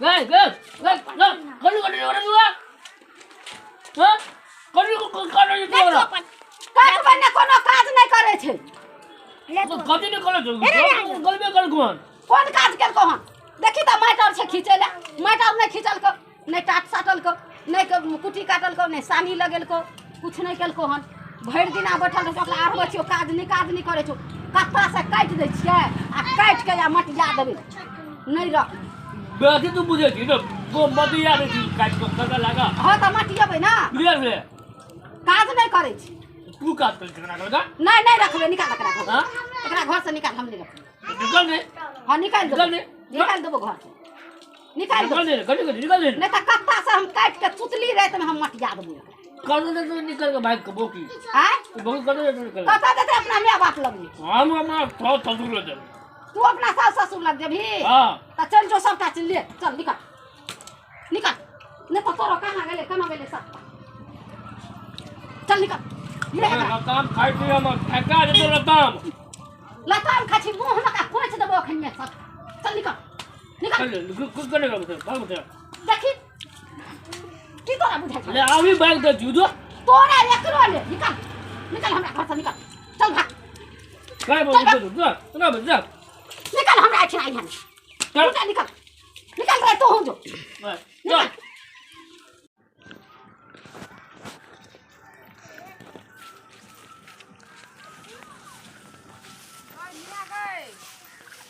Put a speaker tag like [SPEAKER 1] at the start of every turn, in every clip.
[SPEAKER 1] गए गए गए गए करू करू करू हां करू करू
[SPEAKER 2] ले तू अपन काटबै ने कोनो काज नहि करै छै
[SPEAKER 3] ले तू
[SPEAKER 1] कथी नहि करै छौ गलबे कर कोन
[SPEAKER 2] कोन काज केलको हन देखी तऽ माटि आर छै खींचै लए माटि आर नहि खींचलको नहि टाट साटलको नहि कुट्टी काटलको नहि सानी लगेलको किछु नहि केलको हन भरि दिना बैठल रहै छौ ओकरा आरबै छियौ काज नहि काज नहि करै छौ कत्तासँ काटि दै छियै आ काटि कऽ आ मटिया देबै नहि रख
[SPEAKER 1] बेसी तू बुझै छी ने गो मटिया दै छी काटि कऽ कतऽ लागा
[SPEAKER 2] हँ तऽ मटियेबै ने
[SPEAKER 1] बुझल रे
[SPEAKER 2] काज नहि करै छी
[SPEAKER 1] तू काज करै छी एकरा
[SPEAKER 2] नहि नहि रखबै निकाल एकरा घर
[SPEAKER 1] हाँ?
[SPEAKER 2] एकरा घरसँ निकाल हम नहि रखबै
[SPEAKER 1] निकल दे
[SPEAKER 2] हँ निकालि देबो
[SPEAKER 1] निकाल दे।
[SPEAKER 2] निकालि देबो घरसँ निकालि
[SPEAKER 1] निकल
[SPEAKER 2] देबो
[SPEAKER 1] दे कटी कटी निकल दे
[SPEAKER 2] नहि तऽ कत्तासँ हम काटि कऽ चुतली रातिमे हम मटिया देबो एकरा
[SPEAKER 1] कर दे तो निकल के भाग के बोकी
[SPEAKER 2] आँय
[SPEAKER 1] बहुत कर दे तो निकल
[SPEAKER 2] कतऽ जेतै अपना माय बाप लग
[SPEAKER 1] हम अपना थो ससुर लग जेबै
[SPEAKER 2] तू अपना सास ससुर लग जेबही
[SPEAKER 1] हाँ
[SPEAKER 2] तऽ चल जो सबटा चीज ले चल निकल निकल नहि तऽ तोरो कहाँ गेलै केना गेलै सब चल निकल ले एकरा।
[SPEAKER 1] लताम खाइ छी हम फेका जेतौ लताम
[SPEAKER 2] लताम खाइ छी मुँह में का कोच देबो अखन सब चल निकल निकल
[SPEAKER 1] चल कुछ करे भाग बे
[SPEAKER 2] देखी की तोरा बुझाइ छौ
[SPEAKER 1] ले अभी भाग दे छी जो
[SPEAKER 2] तोरा एकरो ले निकल निकल हमरा घर से निकल चल भाग
[SPEAKER 1] काय बोल जा ना बे जा
[SPEAKER 2] निकल हमरा एहिठिना अइहन
[SPEAKER 1] चल
[SPEAKER 2] निकल निकल निकल रे तू जो
[SPEAKER 1] चल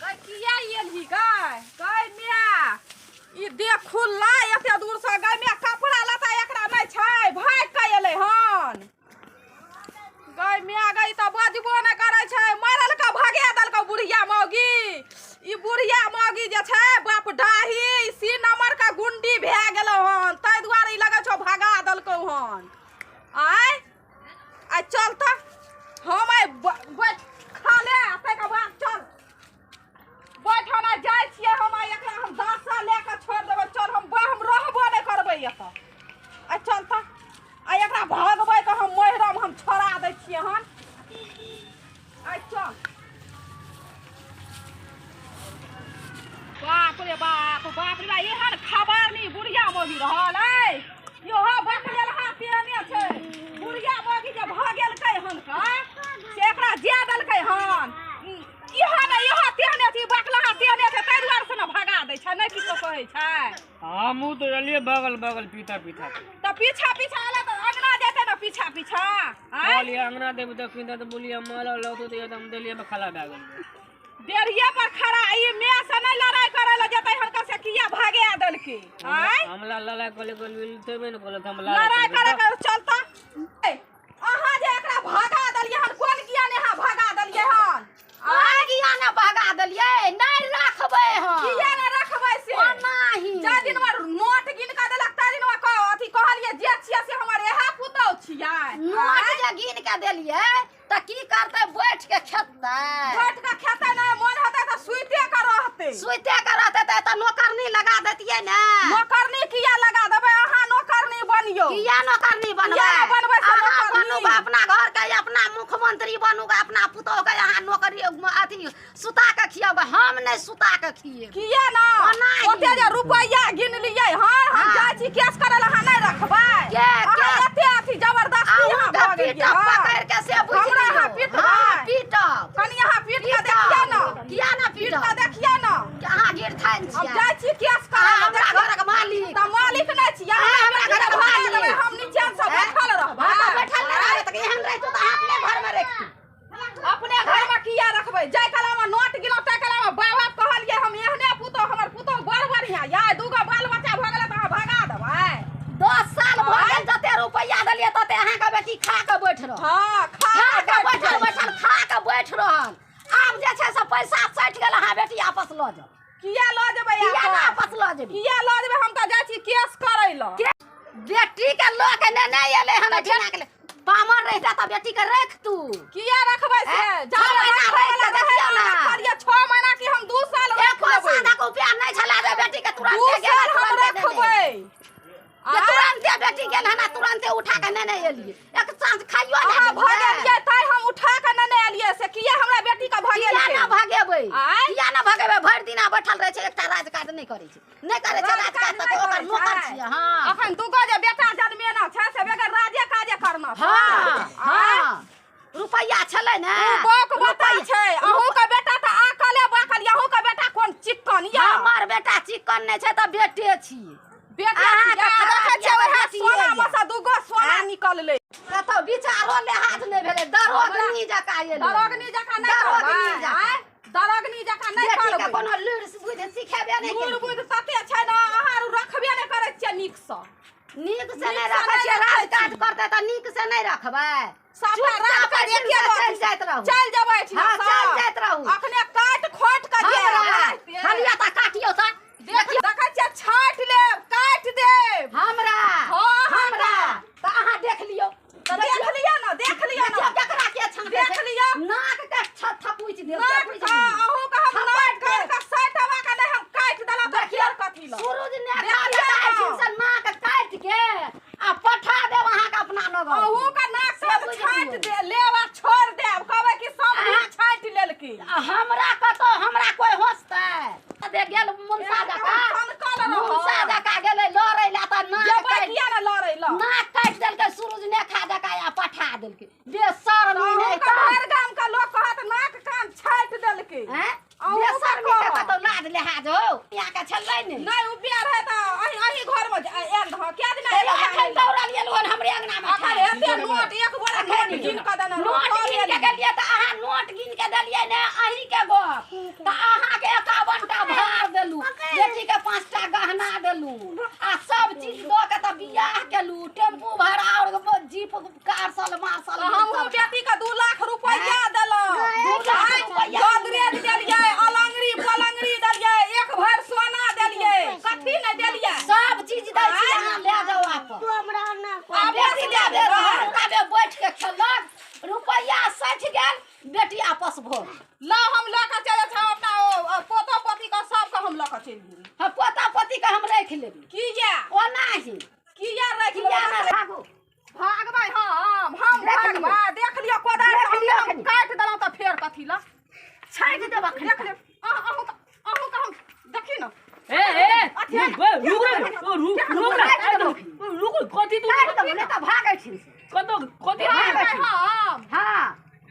[SPEAKER 4] गै किया एलही गै गै मिया ई देख खुल्ला एते दूर से गै मिया कपड़ा लत्ता एकरा नहि छै भागि के एलै हन गै मिया गै ई तऽ बजबो नहि करै छै मरल के भगा देलकै बुढ़िया मौगी ई बुढ़िया मौगी जे छै बाप डाही ई सी नंबर के गुंडी भए गेलौ हन ताहि दुआरे ई लगै छौ भगा देलकौ हन आँय आ चल तऽ हम आइ बैठ खा ले आ ताहिके बाद चल बैठ हम आइ जाइ छियै हम आइ एकरा हम दासा लए कऽ छोड़ि देबै चल हम हम रहबो नहि करबै एतऽ आ चल तऽ आ एकरा भगबै कऽ हम मोहरम हम छोड़ा दै छियै हन आइ चल बाप रे बाप बाप रे बाप एहन खबर नहीं बुढ़िया मौगी रहल अइ इहो बकलेल हाथ तेहने छै बुढ़िया मौगी जे भऽ गेलकै हन का से एकरा जे देलकै हन इहो ने इहो तेहने छै बकलहा तेहने छै ताहि दुआरे से ने भगा दै छै नहि किछो कहै छै
[SPEAKER 1] हमहूँ तऽ एलियै बगल बगल पीता पीता
[SPEAKER 4] तऽ पीछा पीछा एलै तऽ अंगना जेतै ने पीछा पीछा आँय
[SPEAKER 1] कहलियै अंगना देब दखिन तऽ बोलियै माल लगतौ तऽ एकदम देलियै खला भए गेलै
[SPEAKER 4] डेढ़िए पर खड़ा ई माय से नहि लड़ाई करे लए जेतै हनका से किया भगा देलकै आँय
[SPEAKER 1] हमला लड़ाई करे के मिलते ने कहलक हम
[SPEAKER 4] लड़ाई करे के चलता ए, अहाँ जे एकरा भगा देलियै हन कोन किया ने अहाँ भगा देलियै हन
[SPEAKER 2] कोन किया ने भगा देलियै नहि राखबै हम
[SPEAKER 4] किया ने रखबै से
[SPEAKER 2] ओनाही
[SPEAKER 4] जाहि दिन हमर नोट गिन के देलक ताहि दिन अथी कहलियै जे छियै से हमर इएह पुतहु छियै
[SPEAKER 2] नोट जे गिन के देलियै तऽ की करतै बैठ के खेतै
[SPEAKER 4] बैठ के खेतै नहि मोन हेतै तऽ सुइते के रहतै
[SPEAKER 2] सुइते के रहतै तऽ एतऽ नौकरनी लगा देतियै ने
[SPEAKER 4] नौकरनी किया लगा देबै अहाँ नौकरनी बनियौ
[SPEAKER 2] किया नौकरनी बनबै
[SPEAKER 4] किया ने बनबै से
[SPEAKER 2] अहाँ
[SPEAKER 4] नौकरनी?
[SPEAKER 2] बनू गा अपना घर के अपना मुख्यमंत्री बनू गा अपना पुतोह के अहाँ नौकरी अथी सुता के खियाउ गा हम नहि सुता के खिएब
[SPEAKER 4] किया ना
[SPEAKER 2] ओनाही।
[SPEAKER 4] ओते जे रुपैया गिन लियै हन हम
[SPEAKER 2] हाँ।
[SPEAKER 4] जाइ छी केस करै लए अहाँ नहि रखबै
[SPEAKER 2] के-
[SPEAKER 4] अहाँ
[SPEAKER 2] केस?
[SPEAKER 4] एते अथी जबरदस्ती अहाँ
[SPEAKER 2] अहूँके
[SPEAKER 4] भऽ गेलियै
[SPEAKER 2] पीटब
[SPEAKER 4] हन।
[SPEAKER 2] पकड़ि के से बुझि
[SPEAKER 4] हमरा अहाँ
[SPEAKER 2] लियौ।
[SPEAKER 4] पिटबै?
[SPEAKER 2] हाँ, पीटब
[SPEAKER 4] कनि अहाँ पीट के देखियै ने
[SPEAKER 2] किया ना
[SPEAKER 4] पीट के
[SPEAKER 2] पीटब
[SPEAKER 4] देखियै ने
[SPEAKER 2] अहाँ गिरथाइन
[SPEAKER 4] हम
[SPEAKER 2] छियै
[SPEAKER 4] जाइ छी केस करै
[SPEAKER 2] अहाँ
[SPEAKER 4] लए
[SPEAKER 2] हमरा
[SPEAKER 4] देखियै।
[SPEAKER 2] घरक मालिक
[SPEAKER 4] तऽ मालिक नहि छियै
[SPEAKER 2] अहाँ
[SPEAKER 4] हमरा
[SPEAKER 2] हमरा
[SPEAKER 4] बेटीके
[SPEAKER 2] घरक
[SPEAKER 4] भगा
[SPEAKER 2] मालिक।
[SPEAKER 4] देबै हम निचेनसँ
[SPEAKER 2] हैं?
[SPEAKER 4] बैठल रहबै
[SPEAKER 2] हाँ, तऽ बैठल नहि रहबै तऽ एहन रहितौ तऽ अहाँ अपने घरमे रखितौ
[SPEAKER 4] अपने घरमे किया रखबै जाहि कालमे नोट गिनौ ताहि कालमे बाबा कहलियै हम एहने पुतोह हमर पुतोह बड़ बढ़िआँ यऽ दूगो बाल बच्चा भऽ गेलै तऽ अहाँ भगा देबै
[SPEAKER 2] 10 साल भऽ गेल जते रुपैआ देलियै तते अहाँके बेटी खा कऽ बैठ रहल
[SPEAKER 4] हँ खा
[SPEAKER 2] खा कऽ बैठल बैठल खा कऽ बैठ रहल आब जे छै से पैसा सटि गेल अहाँ बेटी आपस लऽ जाउ
[SPEAKER 4] किया लऽ जेबै
[SPEAKER 2] किया ने
[SPEAKER 4] आपस?
[SPEAKER 2] आपस लऽ जेबै
[SPEAKER 4] किया लऽ जेबै हम तऽ जाइ छी केस करै लए
[SPEAKER 2] बेटी के लऽ के ने नहि एलै हन एहिठिना के पामर रहिता तऽ बेटी के रख तू
[SPEAKER 4] किया रखबै से
[SPEAKER 2] हैं?
[SPEAKER 4] जाबे
[SPEAKER 2] 6 महीना
[SPEAKER 4] रखै
[SPEAKER 2] राखि
[SPEAKER 4] वला
[SPEAKER 2] कऽ
[SPEAKER 4] रहै
[SPEAKER 2] देखियौ
[SPEAKER 4] ने
[SPEAKER 2] ने।
[SPEAKER 4] रखलियै 6 महीना की हम 2 साल रखि
[SPEAKER 2] एको
[SPEAKER 4] लेबै
[SPEAKER 2] सादा के रुपया नहि छला जे बेटी के
[SPEAKER 4] दू
[SPEAKER 2] तुरंते गेल
[SPEAKER 4] साल हम
[SPEAKER 2] तुरंते देने।
[SPEAKER 4] रखबै
[SPEAKER 2] जे तुरंते बेटी गेल हन तुरंते उठा के नेने एलियै एक साँझ खाइयो
[SPEAKER 4] अहाँ
[SPEAKER 2] नहि
[SPEAKER 4] भगेलियै तैं हम उठा के नेने एलियै से किया हमरा बेटी के भगेल
[SPEAKER 2] किया ना भगेबै
[SPEAKER 4] आँय?
[SPEAKER 2] किया ना भगेबै भरि दिना बैठल रहै छै एकटा राज काज नहि करै छै नहि करै छै राज काज तऽ ओकर नौकर छियै। हाँ
[SPEAKER 4] अखन दूगो जे बेटा जन्मेना छै से बगैर राजे काजे करना छै।
[SPEAKER 2] हाँ
[SPEAKER 4] आँय?
[SPEAKER 2] हाँ रुपैया छलै ने
[SPEAKER 4] बक बता छै अहूँ के बेटा तऽ आकले बाकल अहूँ के बेटा कोन चिक्कन या
[SPEAKER 2] हमर बेटा चिक्कन नहि छै तऽ बेटे छियै
[SPEAKER 4] बेटा
[SPEAKER 2] अहाँके
[SPEAKER 4] देखै छियै
[SPEAKER 2] खराब
[SPEAKER 4] ओएह
[SPEAKER 2] यऽ तऽ
[SPEAKER 4] सोना
[SPEAKER 2] बेटिये
[SPEAKER 4] मे से दूगो सोना निकललै
[SPEAKER 2] कतौ विचारो लिहाज नहि भेलै दरोगनी जकाँ एलै
[SPEAKER 4] दरोगनी जकाँ नहि
[SPEAKER 2] दरोगनी
[SPEAKER 4] करबै
[SPEAKER 2] जकाँ।
[SPEAKER 4] आँय? दरोगनी जकाँ नहि
[SPEAKER 2] बेटीके
[SPEAKER 4] करबै
[SPEAKER 2] कोनो लुरि बुद्धि सिखेबे नहि
[SPEAKER 4] लूरि
[SPEAKER 2] केलकै।
[SPEAKER 4] बुद्धि तते छै ने अहाँ आर रखबे नहि करै छियै नीकसँ
[SPEAKER 2] नीक से नहि
[SPEAKER 4] नीकसँ
[SPEAKER 2] रखै
[SPEAKER 4] नहि
[SPEAKER 2] छियै
[SPEAKER 4] रखै
[SPEAKER 2] राज काज करतै तऽ नीक से नहि रखबै
[SPEAKER 4] सबटा राज
[SPEAKER 2] चुपचाप
[SPEAKER 4] काज एके
[SPEAKER 2] एहिठाम
[SPEAKER 4] गो
[SPEAKER 2] चलि जाइत रहू।
[SPEAKER 4] चलि जेबै एहिठिना
[SPEAKER 2] हाँ,
[SPEAKER 4] सँ।
[SPEAKER 2] चलि जाइत रहू।
[SPEAKER 4] अखने काटि खोटि कऽ जे
[SPEAKER 2] हमरा
[SPEAKER 4] रहतै।
[SPEAKER 2] हलिया तऽ काटियौ तऽ
[SPEAKER 4] देखै छियै छाँटि लेब काटि देब
[SPEAKER 2] हमरा
[SPEAKER 4] हाँ,
[SPEAKER 2] हमरा तऽ अहाँ देख लियौ
[SPEAKER 4] तऽ देख लिअ ने देख लिअ ने
[SPEAKER 2] देखियौ केकरा के छाँटै
[SPEAKER 4] देख
[SPEAKER 2] छै।
[SPEAKER 4] लिअ।
[SPEAKER 2] नाक के थपुचि देब
[SPEAKER 4] नाक
[SPEAKER 2] थपुचि
[SPEAKER 4] के
[SPEAKER 2] देब।
[SPEAKER 4] अहूँ के हम नाक
[SPEAKER 2] थपड़ि
[SPEAKER 4] काटि
[SPEAKER 2] देब।
[SPEAKER 4] कऽ साटि के नहि हम काटि देलहुँ तऽ
[SPEAKER 2] देखियौ
[SPEAKER 4] फेर कथी लए
[SPEAKER 2] सूरज ने
[SPEAKER 4] देख
[SPEAKER 2] खा
[SPEAKER 4] लिअ
[SPEAKER 2] लेता
[SPEAKER 4] ने।
[SPEAKER 2] एहिठाम से नाक काटि के आ पठा देब अहाँके अपना नगर
[SPEAKER 4] अहूँ के नाक
[SPEAKER 2] से
[SPEAKER 4] सब
[SPEAKER 2] बुझि
[SPEAKER 4] छाँटि
[SPEAKER 2] लियौ।
[SPEAKER 4] दे लेब आ छोड़ि देब कहबै कि सब
[SPEAKER 2] अहाँ-
[SPEAKER 4] छाँटि लेलकै
[SPEAKER 2] आ हमरा कतौ हमरा कोइ हँसतै दे गेल मुनसा जकाँ
[SPEAKER 4] सनकल रहब।
[SPEAKER 2] मुनसा जकाँ गेलै लड़ै लए तऽ नाक
[SPEAKER 4] जेबै
[SPEAKER 2] काटि
[SPEAKER 4] किया ने लड़ै लए
[SPEAKER 2] नाक काटि देलकै सूरज ने खा जकाँ आ पठा देलकै बेशर्मी
[SPEAKER 4] अहूँ
[SPEAKER 2] नहि
[SPEAKER 4] के
[SPEAKER 2] तऽ
[SPEAKER 4] भरि गाम के लोक कहत नाक कान छाँटि देलकै
[SPEAKER 2] हैं?
[SPEAKER 4] अहूँ के
[SPEAKER 2] बेशर्मी के
[SPEAKER 4] कहब।
[SPEAKER 2] कतौ लाज लिहाज हो यहाँ के छलै ने
[SPEAKER 4] नहि उ बियाह रहै तऽ अहीं अहीं घरमे आयल रहऽ कए दिना
[SPEAKER 2] तैयो
[SPEAKER 4] एलहुँ
[SPEAKER 2] अखन दौड़ल एलहुँ हन हमरे अंगना मे
[SPEAKER 4] अखन एते नोट एक बोरा नोट गिन कऽ देने रहौ,
[SPEAKER 2] नोट
[SPEAKER 4] तब
[SPEAKER 2] गिन के
[SPEAKER 4] एलियै।
[SPEAKER 2] गेलियै तऽ अहाँ नोट गिन के देलियै ने अहीं के गप तऽ अहाँके 51 टा भार देलू बेटी के 5 टा गहना देलू आ सब चीज दऽ के तऽ बियाह केलू टेम्पू भाड़ा और जीप कार सल मार्शल
[SPEAKER 4] तऽ हमहूँ बेटी के 2 लाख रुपैआ देलहुँ
[SPEAKER 2] 2 लाख रुपैआ
[SPEAKER 4] गोदरेज देलियै अलंगरी पलंगरी देलियै एक भरि सोना देलियै कथी नहि देलियै
[SPEAKER 2] सब चीज दै छी अहाँ लए जाउ आपन आ बेटी
[SPEAKER 4] आपस
[SPEAKER 2] जाबे
[SPEAKER 4] लए
[SPEAKER 2] रहल ताबे बैठ के खेलक रुपैआ सठि गेल बेटी आपस भऽ गेल।
[SPEAKER 4] लऽ हम लऽ कऽ चलि जाइ छी अपना ओ पोतो पोती के सबके हम लऽ कऽ चलि गेली
[SPEAKER 2] हम पोता पोती के हम राखि लेबै
[SPEAKER 4] किया
[SPEAKER 2] ओनाही
[SPEAKER 4] किया राखि
[SPEAKER 2] किया
[SPEAKER 4] लेबै
[SPEAKER 2] ना भागू
[SPEAKER 4] भागबै हम हम
[SPEAKER 2] देख लियौ।
[SPEAKER 4] भागबै देख लियौ कोदारि
[SPEAKER 2] देख
[SPEAKER 4] से हम
[SPEAKER 2] लियौ
[SPEAKER 4] हम
[SPEAKER 2] अखनी।
[SPEAKER 4] काटि देलहुँ तऽ फेर कथी लए
[SPEAKER 2] छाँटि देब अखन
[SPEAKER 4] देख लियौ अहूँ अहूँ के हम देखी ने
[SPEAKER 1] ए ए रुक रे रुक रुक रे रुक कथी तू
[SPEAKER 2] काटि देबो नहि तऽ भागै छी
[SPEAKER 1] कतो कथी
[SPEAKER 4] भागबै हम
[SPEAKER 2] हाँ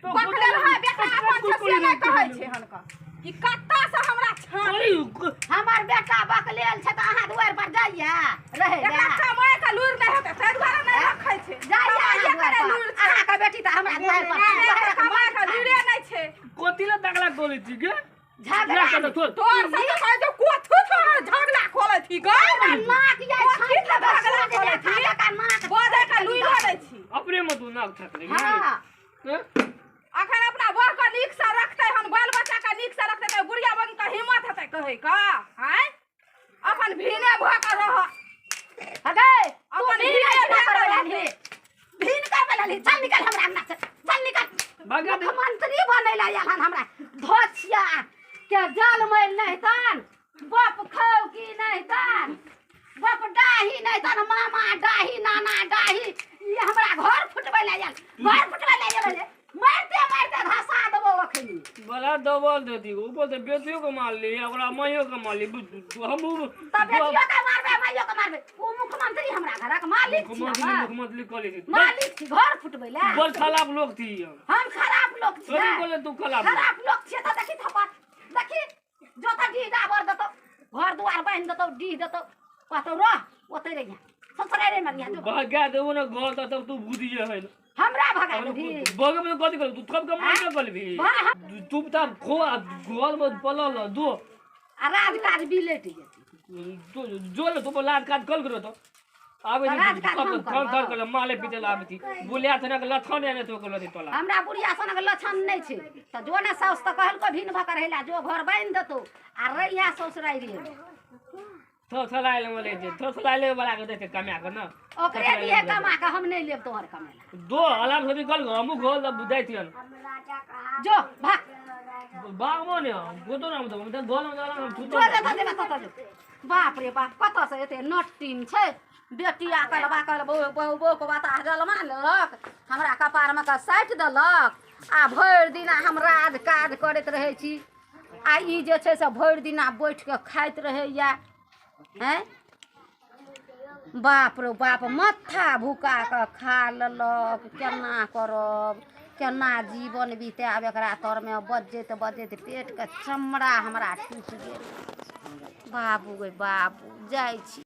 [SPEAKER 4] बकलेल है बेटा अपन छै से नहि कहै छै हनका कि कत्ता से हमरा छाँट
[SPEAKER 2] हमर बेटा बकलेल छै तऽ अहाँ दुआरि पर जाइया रहै
[SPEAKER 4] एकरा
[SPEAKER 2] लए
[SPEAKER 4] कमाइ के लूरि नहि हेतै ताहि दुआरे नहि रखै छै
[SPEAKER 2] जाइया
[SPEAKER 4] कमाइए
[SPEAKER 2] अहाँ दुआरि
[SPEAKER 4] करे
[SPEAKER 2] पर
[SPEAKER 4] लूरि छै
[SPEAKER 2] अहाँके बेटी तऽ हमरा दुआरि पर
[SPEAKER 4] एकरा कमाइ के लूरे नहि छै
[SPEAKER 1] कथी ला दगला बोलै छी गे
[SPEAKER 2] झगड़ा
[SPEAKER 1] ना कर
[SPEAKER 4] तोर से तऽ कहै छै कोथू तोहर झगड़ा खोलै छी गे
[SPEAKER 2] हमरा नाक जाइ
[SPEAKER 4] कथी
[SPEAKER 2] छाँटि
[SPEAKER 4] ला
[SPEAKER 2] देबै
[SPEAKER 4] झगड़ा
[SPEAKER 2] सूरज
[SPEAKER 4] खोलै
[SPEAKER 2] ने खा
[SPEAKER 4] छी
[SPEAKER 2] जकाँ नाक
[SPEAKER 4] बजै के लूरि नहि छी
[SPEAKER 1] अपने में तू नाक छाट ले
[SPEAKER 2] हाँ
[SPEAKER 4] अखन अपना बह के नीक से रखतै हन बाल बच्चा के नीक से रखतै तऽ बुढ़िया बन के हिम्मत हेतै कहै के आँय अखन भीने भऽ के रह
[SPEAKER 2] अगे तू
[SPEAKER 4] अपन
[SPEAKER 2] भीन
[SPEAKER 4] भीने
[SPEAKER 2] ऐठना
[SPEAKER 4] भए
[SPEAKER 2] करबै
[SPEAKER 4] कऽ
[SPEAKER 2] लाली भीन करबै लाली चल निकल हमरा अंगना से चल निकल
[SPEAKER 1] भगा दे।
[SPEAKER 2] मुख्यमंत्री बनै ला आयल हन हमरा धोछिया के जल मैल नहीं तन बाप खौ की नहीं तन बाप डाही नहीं तन मामा डाही नाना डाही ई हमरा घर फुटबै ला आयल घर फुटबै ला आयल रे मारते मारते धसा देबो अखनी
[SPEAKER 1] बड़ा दबल दे दी ऊपर से बेटियों के मार ली ओकरा माइयो के मार ली हम
[SPEAKER 2] तब बेटियो के मारबै माइयो के मारबै ओ मुख्यमंत्री हमरा घरक मालिक छी
[SPEAKER 1] मुख्यमंत्री
[SPEAKER 2] हमर।
[SPEAKER 1] मुख्यमंत्री कॉलेज
[SPEAKER 2] मालिक छी घर फुटबै ला
[SPEAKER 1] बड़ खराब लोग थी हम
[SPEAKER 2] हम खराब लोग
[SPEAKER 1] तोरी
[SPEAKER 2] छियै
[SPEAKER 1] बोले तू खराब लोग।
[SPEAKER 2] खराब लोग छियै तऽ देखी थप्पड़ देखी जोता डीह डाबर देतौ घर दुआर बान्हि देतौ डीह देतौ कहतौ रह ओतै रहिया ससुरारे मे रहिया जो
[SPEAKER 1] भगा देबो ना घर तऽ तब तू बुझिए है
[SPEAKER 2] हमरा भगा देबही
[SPEAKER 1] बगे में कथी कर तू थप के मार के करबी
[SPEAKER 2] भा- हम-
[SPEAKER 1] तू तब खो आ घर में पलल दो
[SPEAKER 2] आ राजकाज बिलटि जेतै
[SPEAKER 1] जो जो ले तू लाज काज कल करो तो आबे
[SPEAKER 2] तऽ राजकाज हम
[SPEAKER 1] थर थर
[SPEAKER 2] करबौ।
[SPEAKER 1] कर माले पीटे ला आबे थी बोलिया थना के लथन ने तो कर तोला
[SPEAKER 2] हमरा बुढ़िया सनक लक्षण नहि छै तऽ जो ने साउस तऽ कहलको भिन भऽ कऽ रहैला जो घर बान्हि देतौ आ रहिया ससुरारिये मे।
[SPEAKER 1] थोथलाइल मले जे थोथलाइल वाला के देते कमा के ना
[SPEAKER 2] ओकरे दिहे कमा कऽ हम नहि लेब तोहर कमेला
[SPEAKER 1] दो अलाम से निकल गो हमहु घर लब जाइत हन
[SPEAKER 2] जो भाग
[SPEAKER 1] बागमो ने गोतो नाम तऽ हम तऽ गलमे गलमे
[SPEAKER 2] जो
[SPEAKER 1] थुतो।
[SPEAKER 2] जतऽ जेबे ततऽ जो। बाप रे बाप, कतऽसँ एते नट टीम छै? बेटी आकल बाकल बहु बहु बहुके बताह जलमा लेलक, हमरा कपारमे कऽ साटि देलक। आ भरि दिना हम राज काज करैत रहै छी आ ई जे छै से भरि दिना बैठ कऽ खाइत रहैया। आँय, बाप रे बाप, माथा भुका कऽ खा लेलक। केना करब, केना जीवन बितायब एकरा तरमे? बजैत बजैत पेटके चमड़ा हमरा टूटि गेल। बाबू गै बाबू, जाइ छी।